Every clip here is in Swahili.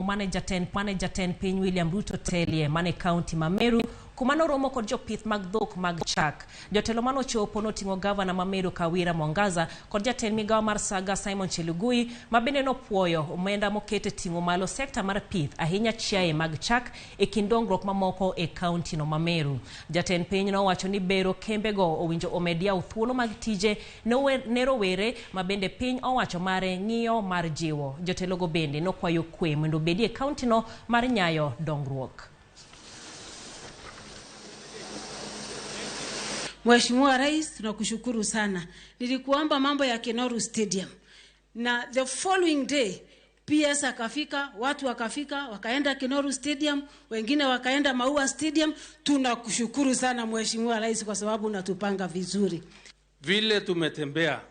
mane jatend piny William Ruto telie mane kaunti ma Meru kuma noromo kod jopith mag dhok mag chak. Jotelo manochopo noting'o gavana ma Meru Kawira Mwangaza kod jatend migawo mar Saga Simon Chelugui ma bende nopuoyo omenda mokete ting'o malo sekta mar pith ahinya chiaye mag chak e kind dongruok mamoko e kaunti no ma Meru. Jatend piny nowacho ni bero kembego owinjo omed yawo thuolo mag tije ne rowere ma bende piny owacho mare ng'iyo mar jiwo. Jotelogo bende nokwayo kwe mondo obedi e kaunti no mar nyayo dongruok. Mheshimiwa Rais, tunakushukuru sana. Nilikuomba mambo ya Kinoru Stadium. Na the following day PS akafika, watu wakafika, wakaenda Kinoru Stadium, wengine wakaenda Maua Stadium. Tunakushukuru sana Mheshimiwa Rais kwa sababu unatupanga vizuri. Vile tumetembea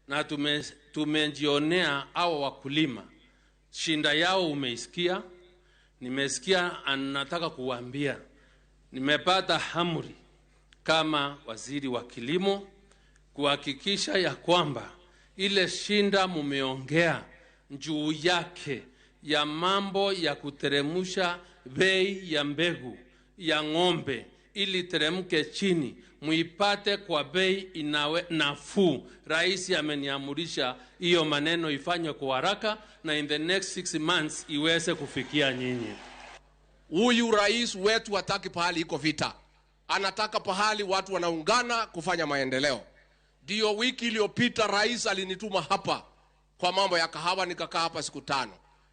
na tumejionea hawa wakulima, shinda yao umeisikia, nimesikia, anataka kuwaambia. Nimepata amri kama waziri wa kilimo kuhakikisha ya kwamba ile shinda mumeongea juu yake ya mambo ya kuteremusha bei ya mbegu ya ng'ombe ili teremke chini, muipate kwa bei inawe nafuu. Rais ameniamurisha hiyo maneno ifanywe kwa haraka na in the next 6 months iweze kufikia nyinyi. Huyu rais wetu hataki pahali iko vita. Anataka pahali watu wanaungana kufanya maendeleo. Ndio wiki iliyopita rais alinituma hapa kwa mambo ya kahawa, nikakaa hapa siku 5.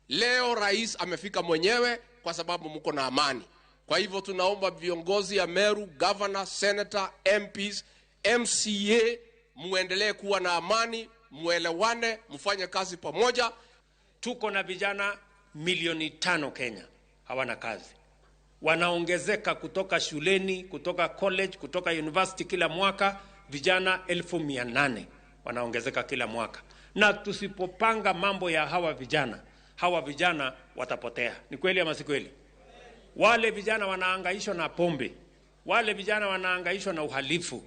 Leo rais amefika mwenyewe kwa sababu mko na amani. Kwa hivyo tunaomba viongozi ya Meru, governor, senator, MPs, MCA, muendelee kuwa na amani, muelewane, mfanye kazi pamoja. Tuko na vijana milioni 5 Kenya hawana kazi. Wanaongezeka kutoka shuleni, kutoka college, kutoka university kila mwaka, vijana 800,000 wanaongezeka kila mwaka. Na tusipopanga mambo ya hawa vijana watapotea. Ni kweli ama si kweli? Wale vijana wanahangaishwa na pombe, wale vijana wanahangaishwa na uhalifu,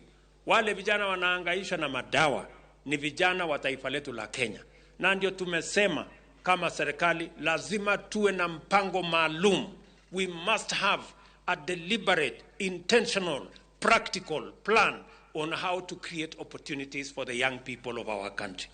wale vijana wanahangaishwa na madawa, ni vijana wa taifa letu la Kenya. Na ndio tumesema kama serikali lazima tuwe na mpango maalum. We must have a deliberate, intentional, practical plan on how to create opportunities for the young people of our country.